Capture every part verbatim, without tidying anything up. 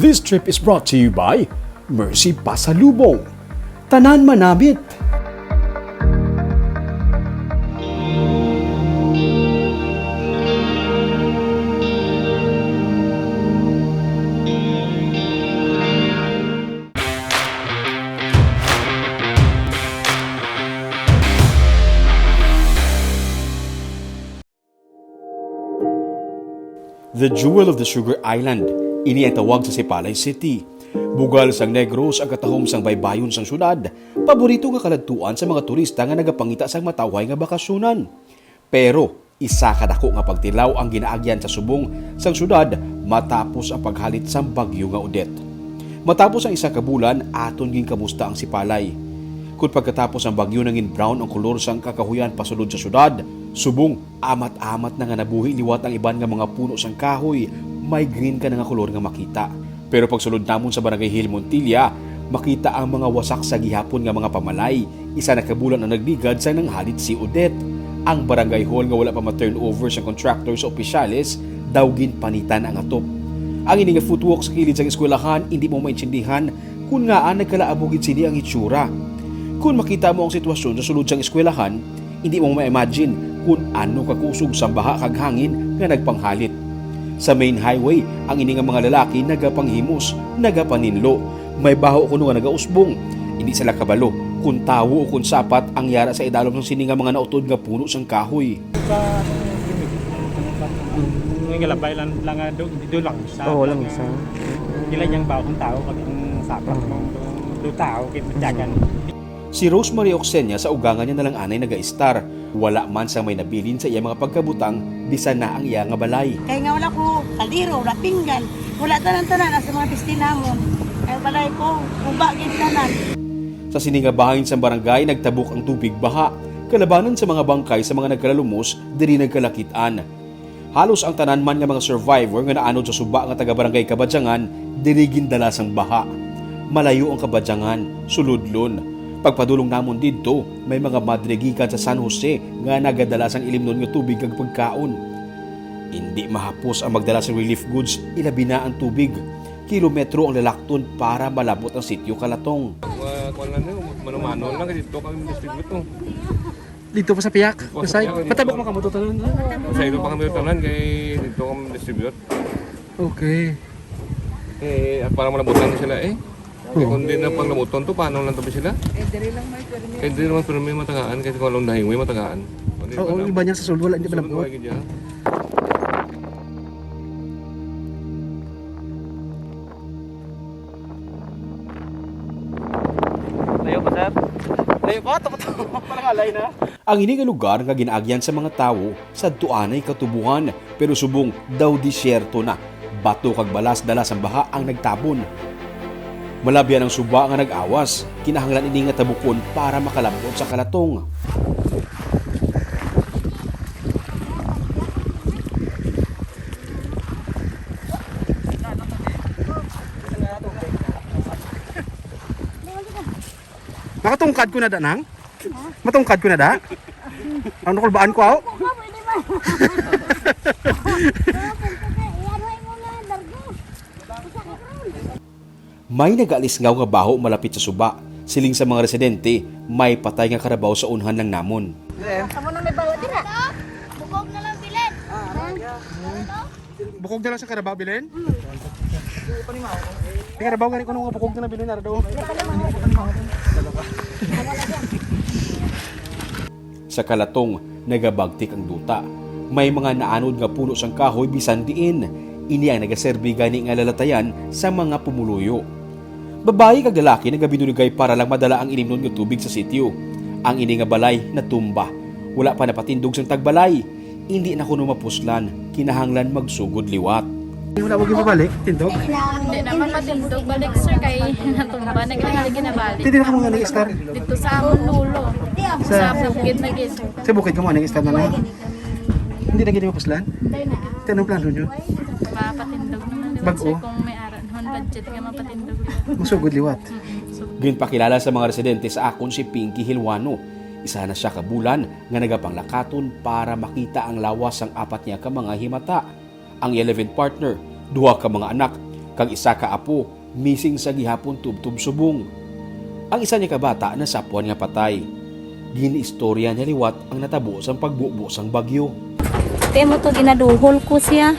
This trip is brought to you by Mercy Pasalubong. Tanan manamit. The jewel of the Sugar Island, ini ang tawag sa Sipalay City. Bugal sang Negros ang katahom sang baybayon sang syudad, paborito nga kaladtuan sa mga turista nga nagapangita sang matawhay nga bakasyonan. Pero isa ka dako nga pagtilaw ang ginaagyan sa subong sang syudad matapos ang paghalit sang bagyo nga Odette. Matapos ang isa ka bulan, aton ginkamusta ang Sipalay. Kun pagkatapos ang bagyo nangin brown ang kolor sang kakahuyan pasulod sa syudad, subong amat-amat na nga nabuhi liwat ang iban nga mga puno sang kahoy, may green ka na nga kolor nga makita. Pero pagsulod namon sa Barangay Hill Montilla, makita ang mga wasak sa gihapon nga mga pamalay. Isa na ka bulan ang nagligad sa nanghalit si Odette. Ang barangay hall nga wala pa ma-turnover sa contractor sa opisyales, daw ginpanitan ang atop. Ang ini nga footwalk sa kilid sang eskwelahan, hindi mo maintindihan kun ngaa nagkalaabo gid sini ang itsura. Kun makita mo ang sitwasyon sa sulod sang eskwelahan, hindi mo ma-imagine kun ano kakusog sang baha kag hangin nga nagpanghalit. Sa main highway, ang ini nga mga lalaki nagapanghimos, nagapaninlo. May baho kuno nga nagausbong. Hindi sila kabalo kun tawo o kun sapat ang yara sa idalom sang sini nga mga nautod nga puno sang kahoy. Sa, ano, yung galabay lang, lang, ah, do, do lang sa, Oo, lang lang, isa. Ah, nila niyang baho kung tao, pag kung sapat, Oo. kung do, do tao, kay matyagan. Si Rosemary Oxenia sa ugangan niya na lang anay nagaistar. Wala man sang may nabilin sa iya mga pagkabutang, bisan na ang iya nga balay. Kay nga wala ko kaldero, wala pinggan, wala tanan-tanan sa mga piste namon. Kay balay ko, guba gid tanan. Sa sini nga bahin sang barangay, nagtabok ang tubig baha. Kalabanan sa mga bangkay sa mga nagkalalumos, diri nagkalakit-an. Halos ang tanan man nga mga survivor nga naanod sa suba nga taga Barangay Kabadyangan diri gindala sang baha. Malayo ang Kabadyangan, Suludlon. Pagpadulong namon didto, may mga madre gikan sa San Jose nga nagadala sang ilimnon nga tubig kag pagkaon. Indi mahapos ang magdala sang relief goods, ilabi na ang tubig. Kilometro ang lalakton para malabot ang sitio Kalatong. Wa-, kuwan lang yun, mano-mano lang, kasi dito kami distribute, oh. Dito pa sa piyak? Dito pa sa Usay? Piyak, dito. Patabok mo kamo to tanan, no? Sa ilo pa kami tanan, kay dito kami distribute. Okay. Eh, at parang malabutan na sila eh. Oo. Kung di na panglabuton to, paano lang to sila? Eh, diri lang may permi. Eh, diri lang may permi matagaan, kasi kung along the highway matagaan. Oo, iba niya sa sulod, wala, hindi Sulod, malabot. Wala gid yan. Layo pa, sir. Layo pa, tama, tama. Parang alay na. Ang ini nga lugar nga ginaagyan sa mga tawo, sadto anay katubuhan, pero subong daw disyerto na. Bato kag balas dala sang baha ang nagtabon. Malabyan ang suba nga nag-awas, kinahanglan ini nga tabukon para makalabot sa Kalatong. Makatungkad ko na da, nang? Matungkad ko na da? Ang nakulbaan ko, aw? May nagalisngaw nga baho malapit sa suba. Siling sa mga residente, may patay nga karabaw sa unhan lang namon. Amo na may baho dira. Bukog na lang, Bilen. Bukog na lang sa karabaw, Bilen? May karabaw gani ko nung bukog na lang, Bilen, ara daw. Sa Kalatong, nagabagtik ang duta. May mga naanod nga puno sang kahoy bisan diin. Ini ang nagaserbi gani nga lalatayan sa mga pumuluyo. Babayi kag lalaki nagabinunugay para lang madala ang ilimnon nga tubig sa sitio. Ang ini nga balay natumba. Wala pa napatindog sang tagbalay. Indi na kuno mapuslan, kinahanglan magsugod liwat. Wala mo gipabalik, tindog? Hindi naman patindog balik, sir, kay natumba na, kaya hindi kinabalik. Hindi na kamo nga nag-istar? Dito sa amon lolo. Sa Sa bukid na gid. Sa bukid kamo nag-istar na naman? Hindi na gid mapuslan? Hindi na. Ito, anong plano nyo? Mapatindog naman, di ba, Bag-o? Sir, kung may ara naman budget nga mapatindog. Masugod liwat. Mm-mm. So, ginpakilala sa mga residente sa akon si Pinky Hilwano. Isa na siya ka bulan nga nagapanglakaton para makita ang lawas sang apat niya ka mga himata. Ang iya live-in partner, duha ka mga anak, Kag isa ka apo, missing sa gihapon tubtob subong. Ang isa niya ka bata nasapwan nga patay. Ginaistorya niya liwat ang natabo sang pagbubo sang bagyo. Te mo to, ginaduhol ko siya.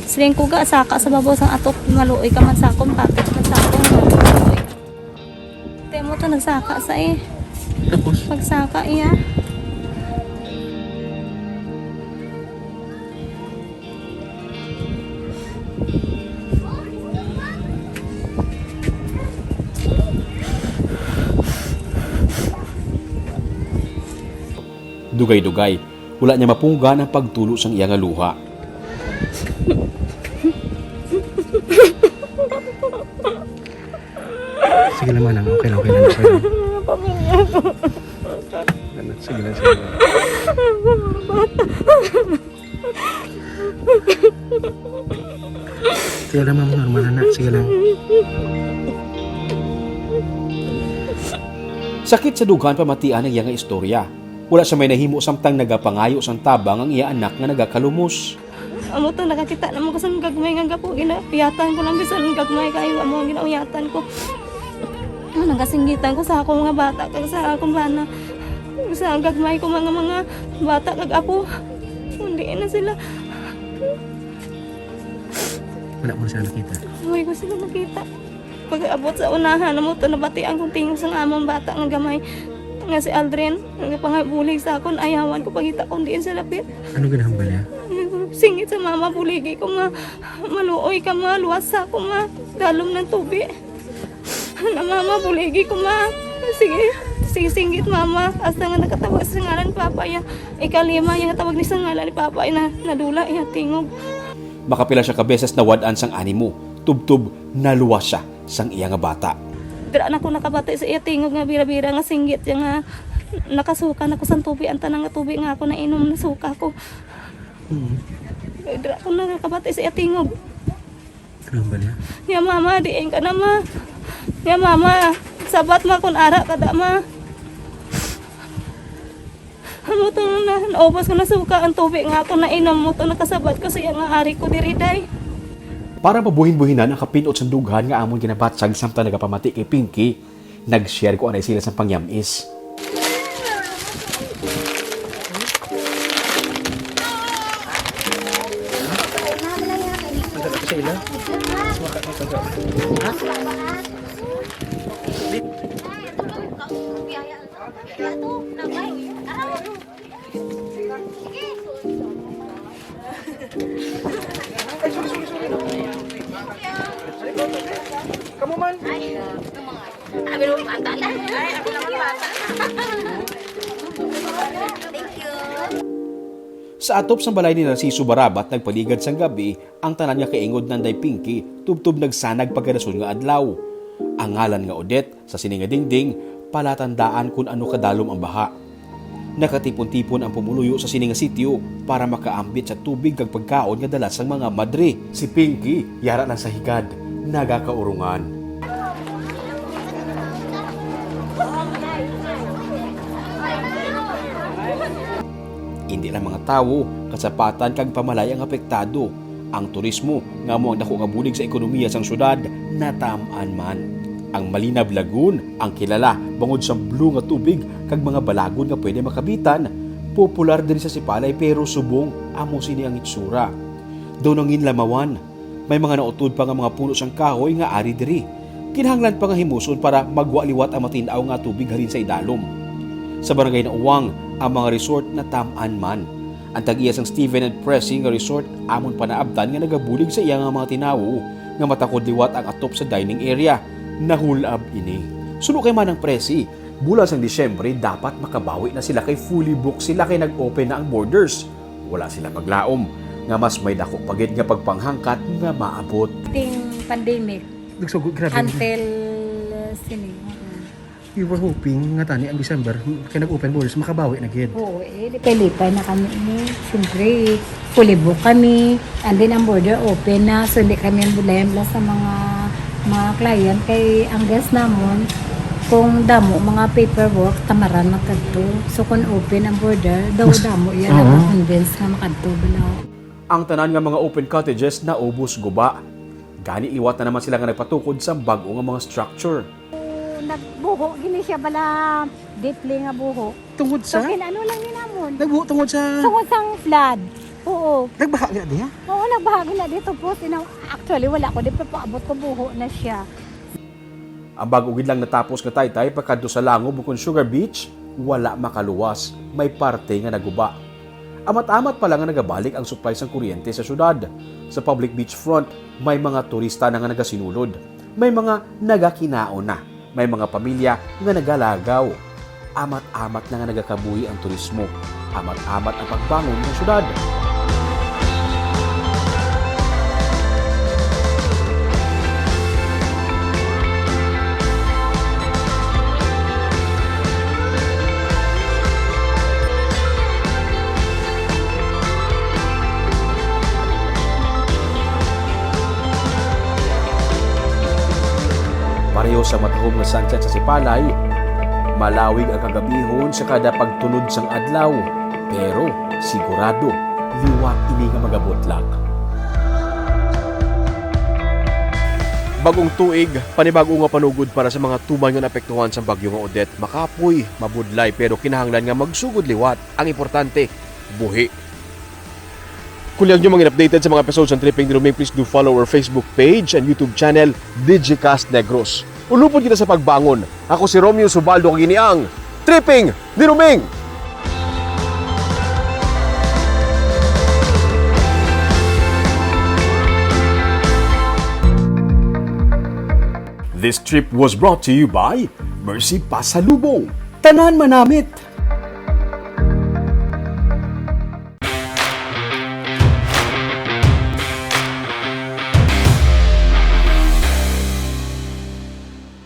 Siling ko, ga, saka sa babaw sang atop, maluoy ka man sa akon, bakit man sa akon, maluoy. Te mo to, nagsaka sa eh. Tapos? Pagsaka iya. Dugay-dugay, wala niya mapunggan ang pagtulo sang iya nga luha. Sige lang, manang. Okay lang, okay lang. Okay lang. Pamilya ko. Sige lang, sige lang. Sige lang, ma'am. Normal na, na. Sige lang. Sakit sa dughan pamatian ang iya nga istorya. Wala siya may nahimo samtang nagapangayo sang tabang ang iya anak nga nagakalumos. Amo to, nakakita naman ko sa gagmay nga gapo, ginauyatan ko lang bisan gagmay kayo, amo ang ginauyatan ko. Ah, nagasinggitan ko sa akong mga bata, kag sa akong bana, sa gagmay ko mga, mga bata, kag apo. Hindi na sila. Wala mo na sila nakita? Hindi ko sila nakita. Pag-abot sa unahan, amo to, nabatian kong tingog sang among bata nga gamay, nga si Aldrin, nga pangabulig sa akon, ayawan ko pangita kung diin siya lapit. Ano ginahambal niya? Singit sa mama, buligi ko, ma. Maluoy ka, ma. Luwasa ko, ma. Dalom ng tubi. Na, mama, buligi ko, ma. Sige, sige, singgit, mama. Hasta nga nakatawag sa ngalan ni Papa, ya. Ikalima, ya, nga tawag ni sa ngalan ni Papa, ya, na, nadula, ya, tingog. Makapila siya ka beses nawad-an sang animo, tubtob naluwas siya sang iya nga bata. Dira na ko nakabati sa iya tingog nga bira-bira nga singgit siya nga nakasuka na ko sang tubi, ang tanan nga tubi nga ako nainom, nasuka ko. Hmm. Dira ko nakabati sa iya tingog. Ano ba niya? Ya mama, diin ka na, ma. Ya mama, sabat, ma, kun ara ka da, ma. Amo to na, naubos ko na suka ang tubi nga ako nainom, mo to nakasabat ko sa iya nga ari ko diri, day. Para mabuhin-buhinan ang kapin-ot sang dughan nga amon ginabatyag samtang nagapamati kay Pinky, nag-share ko anay sila sang pangyam-is. Ang sarap sa ila. Suka, ang sarap. Ha? Ay, sorry, sorry, sorry. Kamu man. Ay, ito mga, sabi mo, bata lang. Ay, ako lang ang bata. Thank you. Sa atop sang balay ni Narciso Barabat nagpaligad sang gab-i ang tanan nga kaingod nanday Pinky, tubtob nagsanag pagkadason nga adlaw. Ang ngalan nga Odette sa sini nga dingding palatandaan kon ano kadalom ang baha. Nakatipon-tipon ang pumuluyo sa sini nga sitio para makaambit sa tubig kag pagkaon nga dala sang mga madre. Si Pinky yara lang sa higad, nagakaurungan. Indi lang mga tawo, kasapatan kag pamalaay ang apektado. Ang turismo, nga amo ang dako nga bulig sa ekonomiya sang syudad, natam-an man. Ang Malinab Lagoon, ang kilala bangod sa blue nga tubig kag mga balagon nga pwede makabitan, popular diri sa Sipalay, pero subong amo sini ang itsura. Daw nanginlamawan, may mga nautod pa nga mga puno sang kahoy nga ari diri. Kinahanglan pa nga himuson para magwa liwat ang matin-aw nga tubig halin sa idalom. Sa Barangay Nauwang, ang mga resort natam-an man. Ang tag-iya sang Steven and Pressy nga resort amon pa naabtan nga nagabulig sa iya nga mga tinawo nga matakod liwat ang atop sa dining area. Nahulab ini. Suno kay Manang Pressy, bulan sang Disyembre dapat makabawi na sila kay fully booked sila kay nag-open na ang borders. Wala sila maglaom nga mas may dako pa gid nga pagpanghangkat nga maabot. Ting pandemic. Nagsugo, grabe. Until, uh, sini. Mm. We were hoping nga tani ang December, kay nag-open borders, makabawi na gid. Oo, eh, lipay-lipay na kami, eh. Siyempre, fully book kami, and then ang border open na, so hindi kami ang problema sa mga, mga client. Kay ang guest namon, kung damo mga paperwork, tamaran makadto. So kung open ang border, daw mas damo yan, oo, ang convince nga makadto, balaw. Ang tanan nga mga open cottages naubos guba. Gani liwat na naman sila nga nagpatukod sa bag-o nga mga structure. Nagbuho gini siya bala, deeply nga buho. Tungod So sa? kin ano lang ni namon. Nagbuho tungod sa... Tungod sang flood. Oo. Nagbaha nga diha? Oo, nagbaha gina dito po. Sinaw, actually, wala ko. Di pa paabot ko buho na siya. Ang bago gid lang natapos nga taytay pakadto sa Langob ukon Sugar Beach, wala makaluwas, may parte nga naguba. Amat-amat pa lang nga nagabalik ang supply sang kuryente sa syudad. Sa public beachfront, may mga turista na nga nagasinulod. May mga nagakinaon na. May mga pamilya nga nagalagaw. Amat-amat na nga nagakabuhi ang turismo. Amat-amat ang pagbangon ng syudad. Pareho sa matahom nga sunset sa Sipalay, malawig ang kagabihon sa kada pagtulod sang adlaw, pero sigurado liwat ini nga magabutlak. Bagong tuig, panibago nga panugod para sa mga tuman nga naapektuhan sang bagyo nga Odette. Makapoy, mabudlay, pero kinahanglan nga magsugod liwat. Ang importante, buhi. Kung liag nyo mangin updated sa mga episodes ng Tripping ni Ruming, please do follow our Facebook page and YouTube channel, Digicast Negros. Ulupod kita sa pagbangon. Ako si Romeo Subaldo, kag ini ang Tripping ni Ruming! This trip was brought to you by Mercy Pasalubong. Tanan manamit!